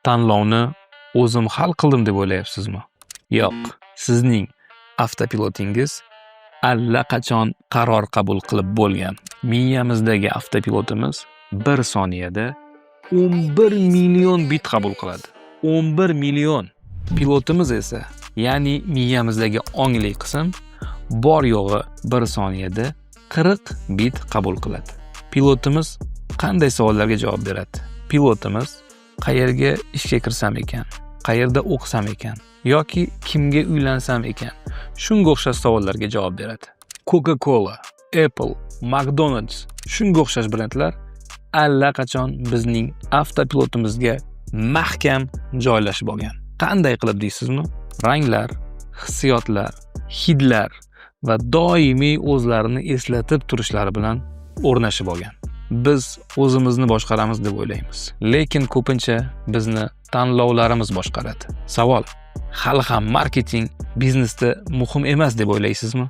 Tanlovni o'zim hal qildim deb o'ylayapsizmi? Yo'q, sizning avtopilotingiz allaqachon qaror qabul qilib bo'lgan. Miyamizdagi avtopilotimiz bir soniyada 11 million bit qabul qiladi. 11 million. Pilotimiz esa, ya'ni miyamizdagi ongli qism bor yo'g'i bir soniyada 40 bit qabul qiladi. Pilotimiz qanday savollarga javob beradi? Pilotimiz qayerga ishga kirsam ekan, qayerda o'qisam ekan yoki kimga uylansam ekan, shunga o'xshash savollarga javob beradi. Coca-Cola, Apple, McDonald's, shunga o'xshash brendlar allaqachon bizning avtopilotimizga mahkam joylashib olgan. Qanday qilib deysizmi? Ranglar, hissiyotlar, hidlar va doimiy o'zlarini eslatib turishlari bilan o'rnashib olgan. Biz o'zimizni boshqaramiz deb o'ylaymiz, lekin ko'pincha bizni tanlovlarimiz boshqaradi. Savol: hali ham marketing biznesda muhim emas deb o'ylaysizmi?